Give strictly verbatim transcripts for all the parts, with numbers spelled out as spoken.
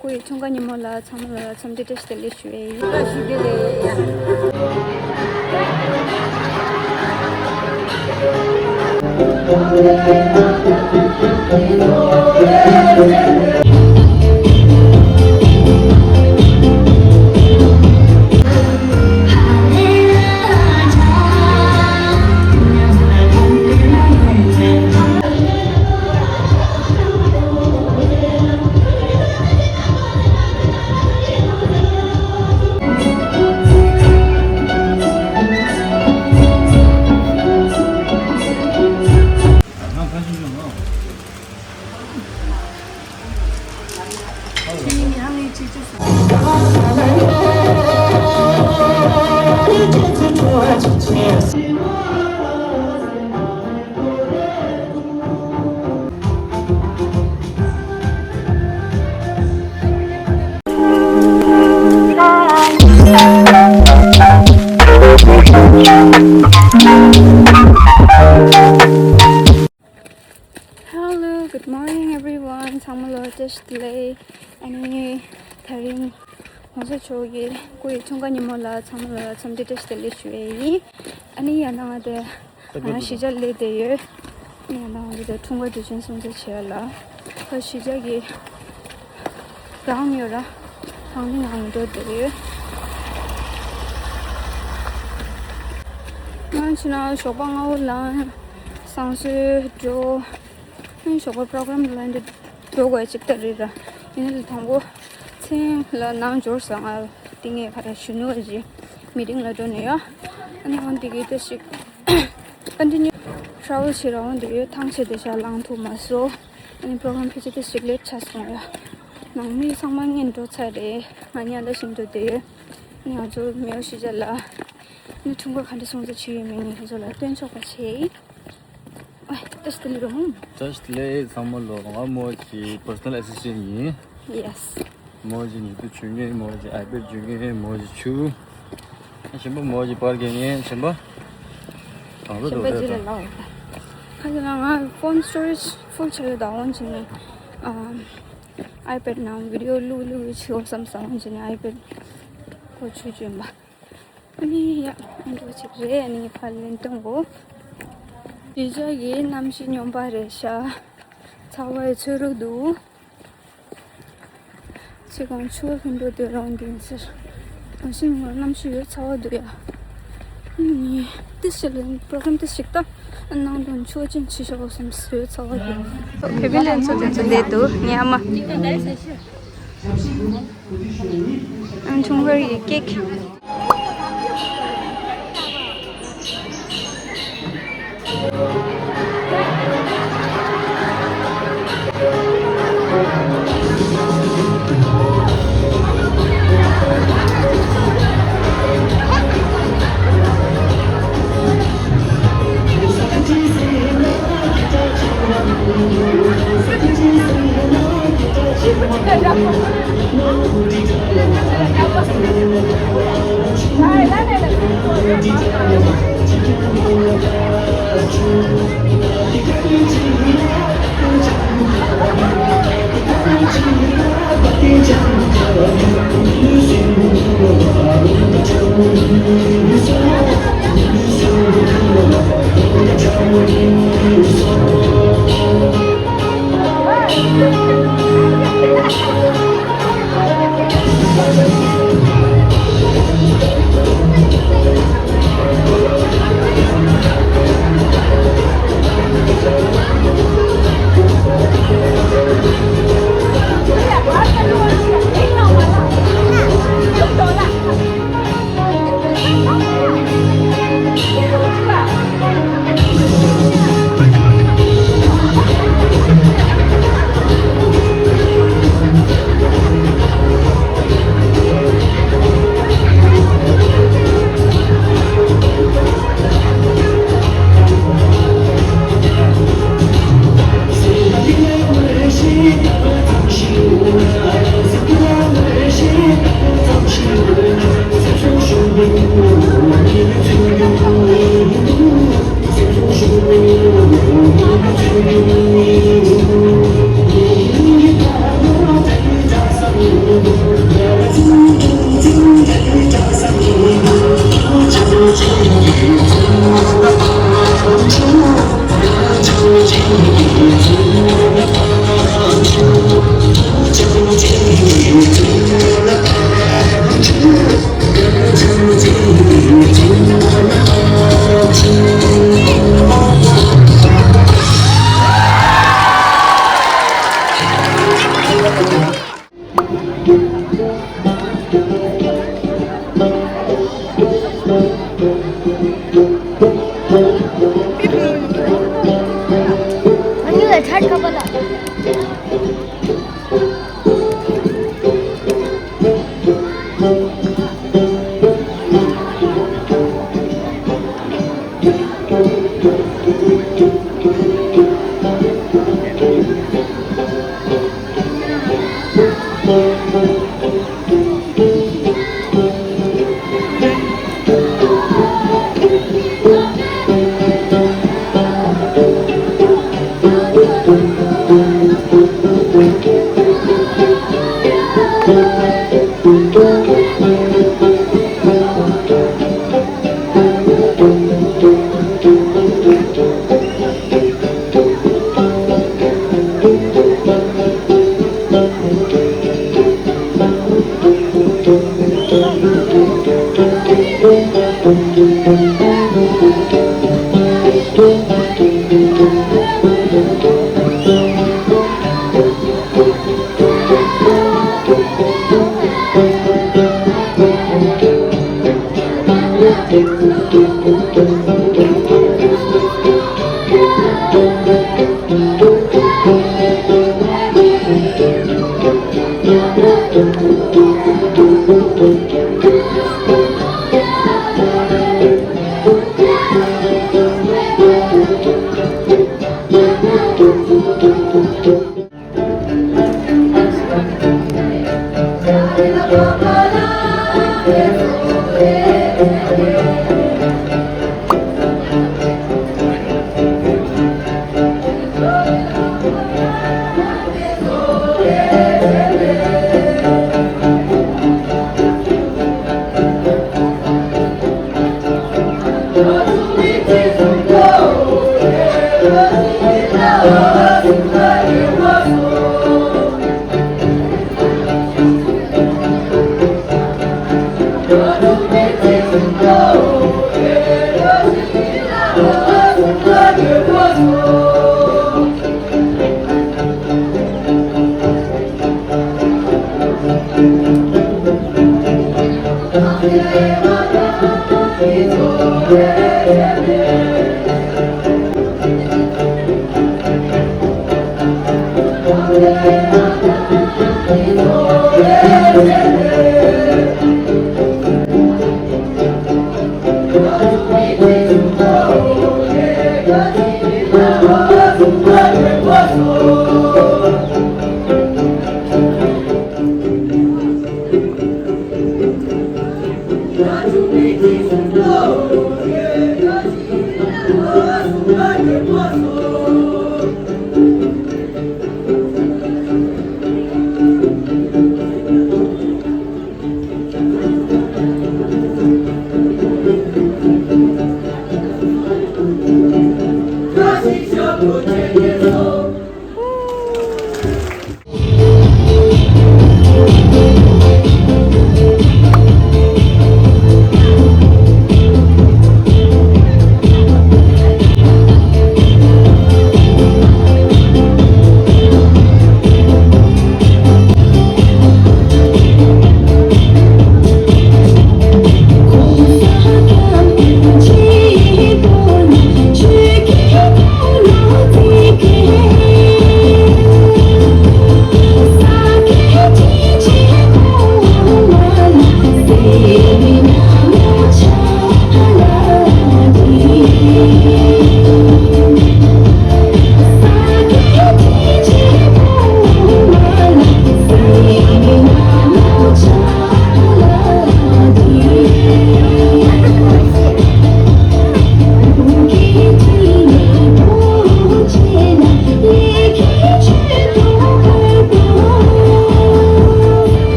སྐུའི་འཁྲུངས་སྐར་ཉིན་མོ་ལ་ཚང་མ་ལ་འཚམས་འདྲི་བཀྲ་ཤིས་བདེ་ལེགས་ཞུ་ཡས་ཡིན། བཀྲ་ཤིས་བདེ་ལེགས། Hello, good morning everyone. ཚང་མ་ལ་བཀྲ་ཤིས་བདེ་ལེགས། ཨ་ནི་དེ་རིང་༸གོང་ས་མཆོག་གི་སྐུའི་འཁྲུངས་སྐར་ཉིན་མོ་ལ་ཚང་མ་ལ་འཚམས་འདྲི་བཀྲ་ཤིས་བདེ་ལེགས་ཞུ་ཡས་ཡིན། ཨ་ནི་ཡང་ན་ང་དེ་ང་གཞིས་ཆགས་སླེབས་བསྡད་ཡོད། ཨ་ནི་ཡང་ན་ང་དེ་འཁྲུངས་སྐར་དུས་ཆེན་སྲུང་བརྩི་བྱས་ལ་ད་གཞིས་ཆགས་ཀྱི་གང་ཡོད་ར། གང་ནི་ངང་འགྲོ་བསྡད་ཡོད། ང་ཕྱི་ནང་ཞོགས་པ་སྔ་བོ་ལངས། བསང་གསོལ་འགྲོ། ཨ་ནི་ཞོགས་པ་པྲོ་གྷ་རམ་ལ་འདི་འགྲོ་དགོས་ཅིག་ལྟ་རེད་ར། ཡིན་ནའི་དང་པོ་མཚན་ལ་ནང་འབྱོར་ས་ང་དེ་ངས་ཁ་ར་གཞོན་ནུ་བ་ཅིག་མི་ཏིང་ལ་འགྲོ་ནས་ཡ། ཨ་ནི་འོན་ཏེ་གི་ལྟ་ཞིག continue travel བྱེད་ར་འོན་ཏེ་ཡོད་ཐང་ཆད་དེ་ཤ་ལངས་ཐུབ་མ་སོང་། ཨ་ནི་པྲོ་གྷ་རམ་ཕལ་ཆེར་དེ་ཞིག་ལེཊ་ཆགས་སོང་ཡ། ནང་མི་ཚང་མ་སྔོན་འགྲོ་ཚར་རེད། ང་གཉིས་ལ་ཞིག་འགྲོ་བསྡད་ཡོད། ཨ་ནི་ང་ཚོ་མེའོ་གཞིས་ཆགས་ལ་ཨ་ནི་འཁྲུངས་སྐར་ག་འདྲ་སྲུང་བརྩི་བྱས་ཡོད་མེད་ངས་ཁྱེད་ཚོ་ལ་སྟོན་ཆོག་པ་བྱས། ཨ་བཀྲ་ཤིས་བདེ་ལེགས་རོ་ཧུམ། བཀྲ་ཤིས་བདེ་ལེགས་ཚང་མ་ལོ། ང་མོ་གི་personal assistant ཡིན། Yes། མོ་གི་ཉལ་ཐུལ་ཇུས་ངེས། མོ་གི་iPad ཇུས་ངེས། མོ་གི་ཆུ། གཞན་པ་མོ་གི་པར་རྒྱག་མཁན། གཞན་པ་གང་ལ་འགྲོ་རེད་ད། ཁ་ཅིག་ལ་ང་phone storage full ཆགས་ཡོད་ད། འོན་ཅིག་ནས་ཨམ་iPad ནང་video བླུག་བླུག་བྱེད་འོ་བསམ་ས། འོན་ཅིག་ནས་iPad ཁོ་ཆུ་བཅོས་པ། ཨ་ནི་ཡ་ཨ་འགྲོ་ཅིག་རེད། ཨ་ནི་ངས་ཕར་ལན་གཏོང་གོ། གཞིས་ཆགས་ཀྱི་གནམ་གཤིས་སྨྱོན་པ་རེད་ཤག་ཚ་བའི་ཚོད་རུ་འདུག་ཅི་གང་ཆུ་བ་ལྷུན་པོ་དེ་རང་དེ་ཟེར། གང་ཤེས་མ་གནམ་གཤིས་ཡོད་ཚ་བ་འདུག་ཡ། ཨ་ནི་ཏི་ཞིག་ལ་པྲོ་གྷ་རམ་ཏི་ཞིག་ད་ཨ་ནང་དུ་ཆུ་བ་ཅན་ཆི་ཤོག་བསམ་ཟེར་ཚ་བ་འདུག་བེ་བི་ལེན་ཚོ་དེ་ཚོ་བསྡད་འདུག་ངའི་ཨ་མ། ཨང་ཆུང་བར་ཡི་ཀེག་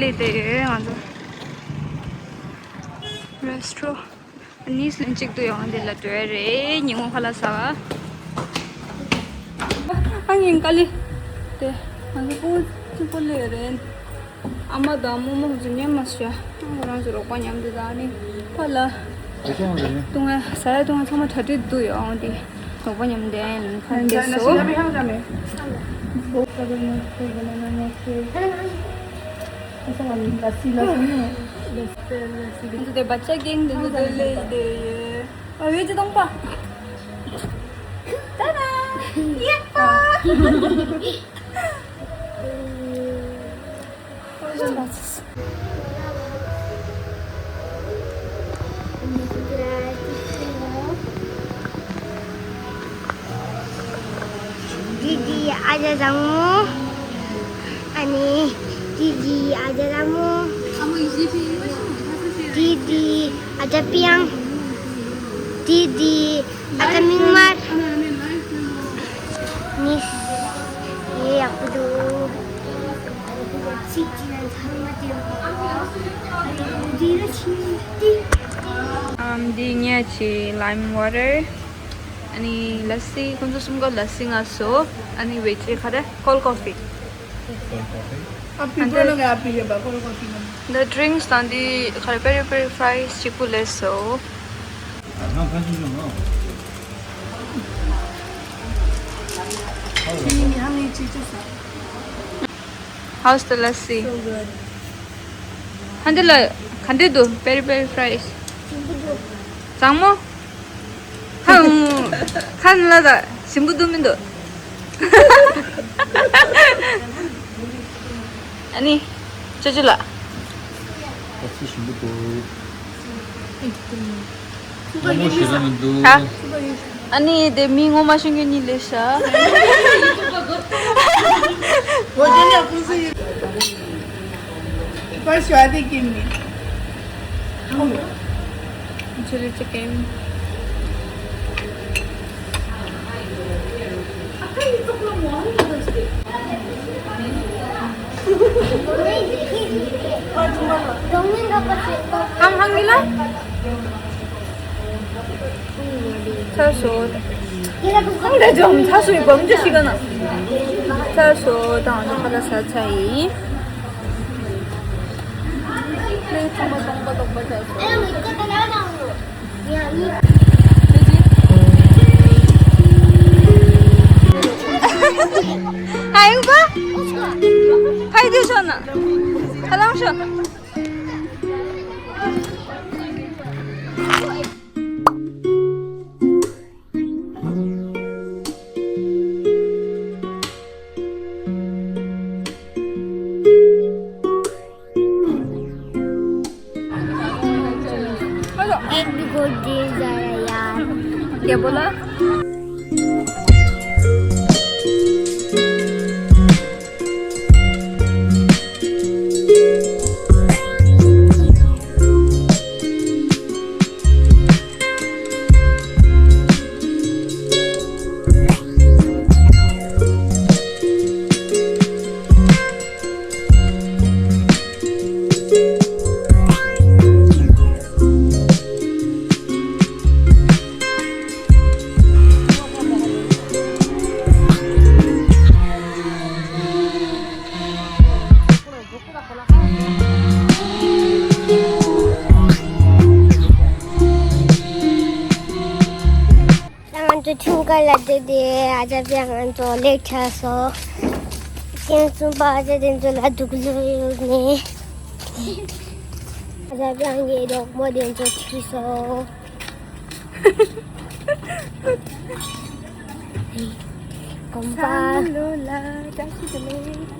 ལི་དེ་ང་ཚོ་རེ་སི་ཊོ་རན་ཊི་ལན་གཅིག་ཏུ་ཡོང་དེ་ལ་འགྲོ་ཡ་རེད། ཉིན་མོ་ཁ་ལག་ཟ་བ། ཨ་ཉིན་ཀ་ལི་དེ་ང་ཚོ་ཕྲུ་གུ་གཅིག་པོ་ལི་རེད། ཨ་མ་དང་རྨོ་མོ་ཚོ་ཉན་མ་ཤ། ཁོ་རང་ཚོ་རོགས་པ་མཉམ་དུ་དང་ནི་ཕ་ལ། ཏུང་ཨ་ཟ་ཡ་ཏུང་ཨ་ཚང་མ་གྲ་སྒྲིག་འདུག་ཡོང་དེ་རོགས་པ་མཉམ་དུ་ཡང་ལུང་ཕར་བསྡད་སོ། འདི་དེ་བ་ཅག་གིང་འདི་འདི་ལེ་དེ་ཡོད། ཨ་ཡོད་ཅི་ཏོང་པ། ཏ་ད། ཡེ་པ། འདི་འདི་ཨ་ཅག་བཟང་མོ། ཨ་ནི་འདི་འདི་ཨ་ཅག་བཟང་མོ། འདི་འདི་ཨ་ཅག་པིའང་། འདི་འདི་ཨ་ཅག་མིག་དམར། ནི་ཡེ་ཡག་པོ་འདུག་ཨམ་འདི་ཉལ་ཆི་ལའིམ་ཝ་ཊར། ཨ་ནི་ལ་སི། ཁོང་ཚོ་གསུམ་ག་ལ་སི་མངགས་སོ། ཨ་ནི་ཝེ་ཊི་རི་ཁ་རེ་ཀོལ་ཀོ་ཕི། Cold coffee. आप पीपल लोग आप पीजिए बा, cold coffee में। The drinks དང་འདི་ཁ་རེ་པེ་རི་པེ་རི་ཕ་རའི་སི་གཅིག་པུ་ལས་སོ། How's the lassi? So good. ཧན་དེ་ལ་ག་འདྲ་འདུག་པེ་རི་པེ་རི་ཕ་རའི་སི། བཟང་མོ། ཧ་ཧུ། ཁ་ནི་ལ་ད་ཞིམ་པོ་འདུག་མི་འདུག་ཨ་ནི། ཅོ་ཅོ་ལགས། ཨ་ཙི་ཞིམ་པོ་འདུག་ངོ་མ་ཞེ་དྲག་མི་འདུག་ཨ་ནི་དེ་མི་ངོ་མ་ཤེས་མཁན་གཉིས་ལས་ཤག First, you are taking me. Chili chicken. ཧང་ཧང་གི་ལ། ཚ་སོ། ཧང་ལས་ཀྱང་ཚ་སོ་ཡི་བམ་ཅི་ཞིག་ག་ན། ཚ་སོ་དང་ཁ་ལག་ཟ་ཚ་ཡིན། ལས་ཚང་མ་སྟོང་པ་སྟོང་པ་ཚ་སོ། ཨ་ཡོང་པ། ཕ་ཡི་དེ་ཤོག་ན། ཁ་ལང་ཤོག Happy birthday, Zara yaar. क्या बोला? ང་ཚོ་ཁྲིམས་ཁང་ལ་བསྡད་དེ་ཨ་ཅག་པས་ང་ཚོ་ལེགས་ཆགས་སོང་། ཐེངས་གསུམ་པ་ཨ་ཅག་དེ་ཚོ་ལ་སྡུག་ལུག་ནས་ཨ་ཅག་པས་ངའི་རོགས་མོ་དེ་ཚོ་ཁྲིད་སོང་། གོམ་པ། ལོ་ལ་བཀྲ་ཤིས་བདེ་ལེགས།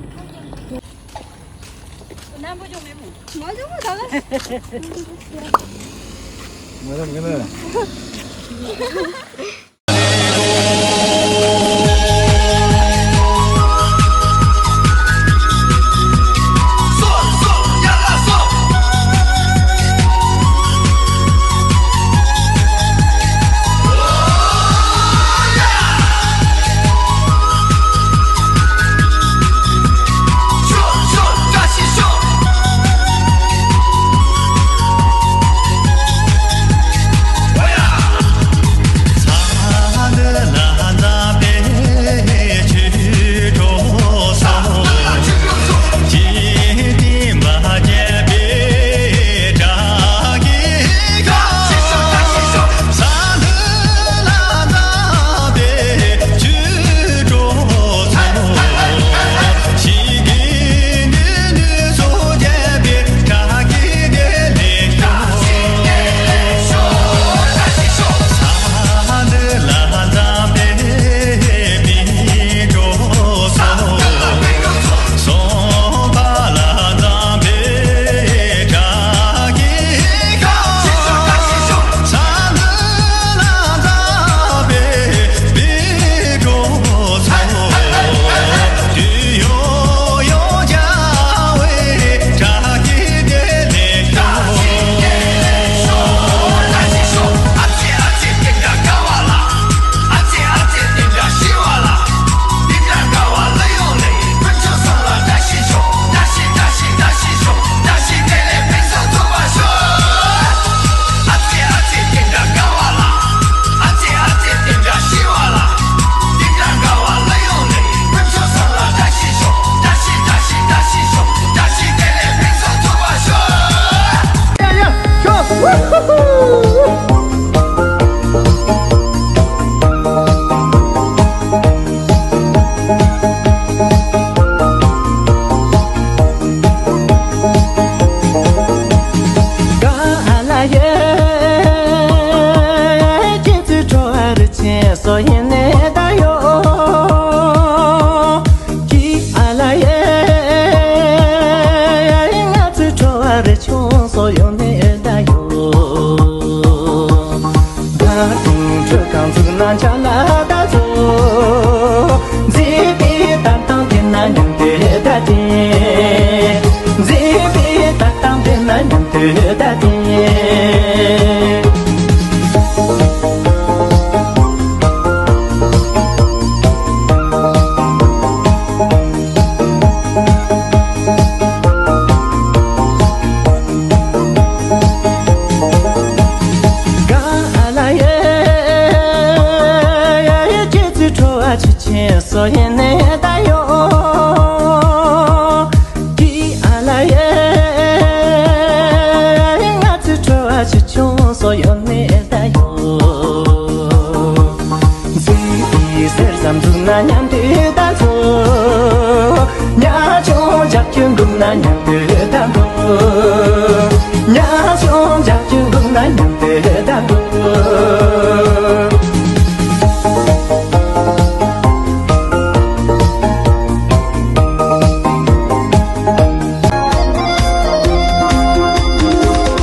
འགུམ་ན་མཉམ་དུ་ལྟ་དགོས། ཉ་ཆུང་ལྗང་ཆུང་འགུམ་ན་མཉམ་དུ་ལྟ་དགོས།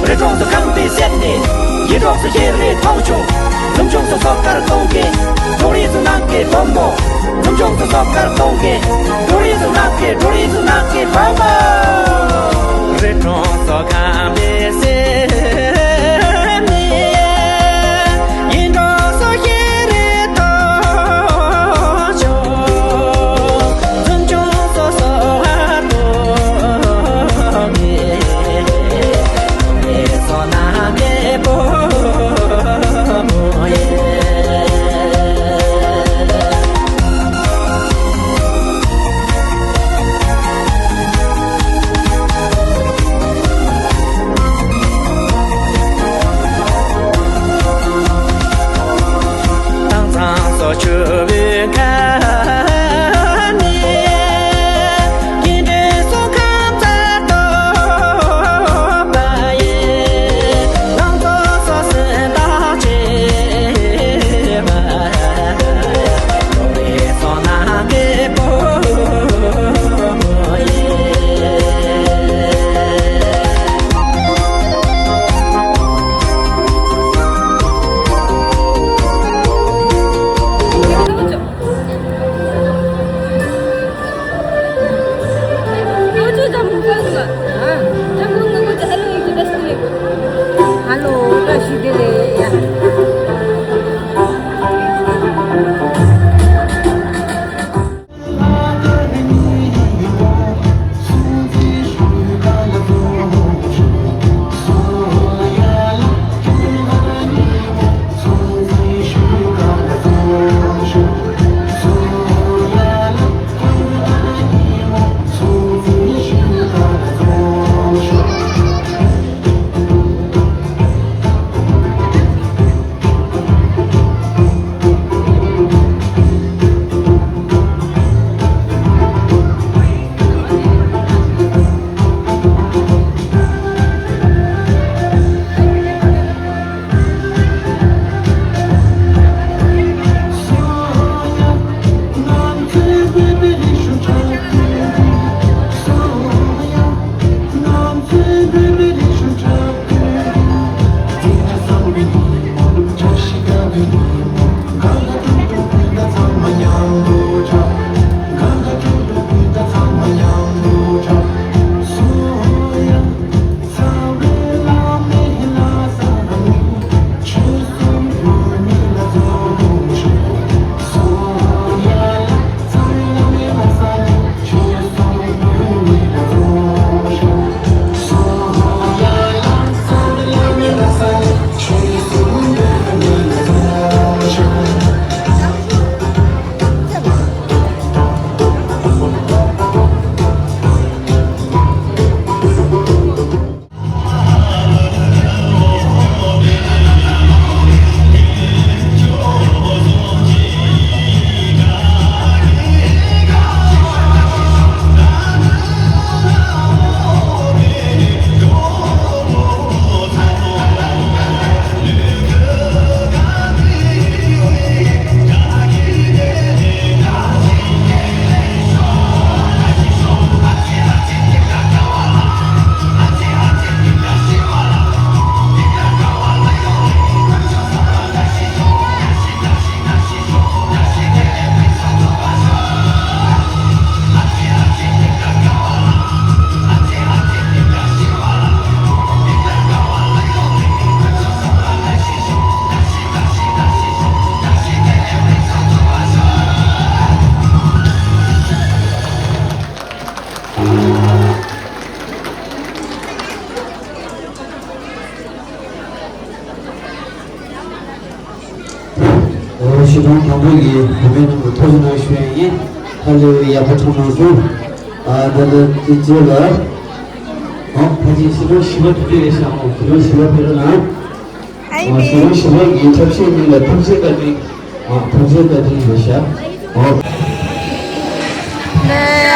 རི་གྲོང་དུ་ཁང་པའི་གསེབ་ནས། ཡིད་འཕྲོག་སུ་ཤེས་རེ་མཐོང་བྱུང་། འཛུམ་ཆུང་སུ་སོབ་དཀར་གཏོང་གི། གྲོག་རིས་སུ་ནག་གི་བུ་མོ། འཛུམ་ཆུང་སུ་སོབ་དཀར་གཏོང་གི། གྲོག་རིས་སུ་ནག་གི། གྲོག་རིས་སུ་ནག་གི་བུ་མོ། རི་གྲོང་སོ་ཁང་པའི་གསེབ་ནས། ཡིད་འཕྲོག་སུ་ཤེས་རེ་མཐོང་བྱུང་། འཛུམ་ཆུང་སོ་སོབ་དཀར་གཏོང་གི། Hello, བཀྲ་ཤིས་བདེ་ལེགས། ཡ། ཨོ། སྤྱི་བཏང་དང་པོ་ཡི་བུད་མེད་རྣམས་ལ་ཐུགས་རྗེ་གནང་ཞུ་ཡ་ཡིན། ཧ་ལས་པའི་ཡག་པོ་ཐུགས་གནང་སོང་། ཨ། ད་ལྟ་དེ་རྗེས་ལ། ཨོ། ཕལ་ཆེར་ཕྱི་ལོ་བཞི་པ་དེ་དུས་རེད་ཤག་ཨོ། ཕྱི་ལོ་བཞི་པ་དེ་རེད་ན། ཨོ། ཕྱི་ལོ་བཞི་པ་ཡི་འཁྲབ་གཞས་གཉིས་ལ་ཐུགས་རྗེ་བཀའ་དྲིན། ཨོ། ཐུགས་རྗེ་བཀའ་དྲིན་རེད་ཤག་ཨོ། ལེ།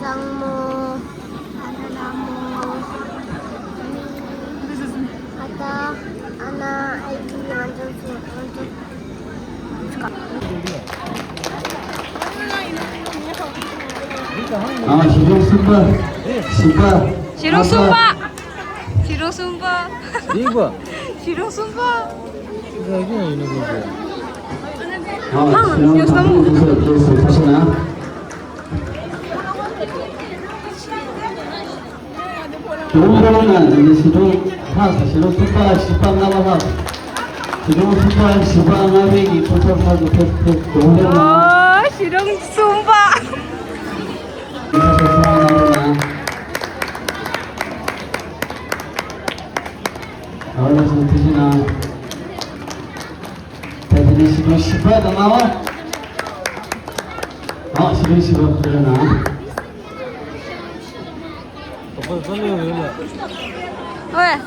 ལྷ་མོ། ཨ་ན་ལྷ་མོ། ཨ་ད་ཨ་ན་ཨ་ཡི་ཨང་ཅོ་ཅོ་ཨང་ཅོ། ཨ་ཞེ་སྡང་གསུམ་པ། བཞི་པ། ཞེ་སྡང་གསུམ་པ། ཞེ་སྡང་གསུམ་པ། ཞེ་སྡང་གསུམ་པ། ཨ་ཞེ་སྡང་དང་པོ་འདུག་ཟེར་བཀྲ་ཤིས་བདེ་ལེགས་ཟེར་ཐུགས་རྗེ་གནང་། དུང་རོང་ན་ནི་ཞེ་སྡང་ལྷག་ས། ཞེ་སྡང་གསུམ་པ་བཞི་པ་ལྔ་པ་ལྷག་ས། ཞེ་སྡང་གསུམ་པ་བཞི་པ་ལྔ་པའི་གི་ཐུགས་ཚབ་ལྷག་ཏུ་ཕེབས་ཕེབས། དུང་རོང་ན། ཨོ་ཞེ་སྡང་གསུམ་པ། ཡིན་ས་ས་ས་ལྔ་རོང་ན། ཨོ་ལགས་སོ། ཐུགས་རྗེ་གནང་། ད་དེ་ནས་ཞེ་སྡང་བཞི་པ་དང་ལྔ་པ། ཨོ་ཞེ་སྡང་བཞི་པ་ཐུགས་རྗེ་གནང་། ཝེ།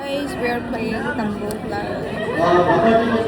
Guys, we are playing Tambol Club.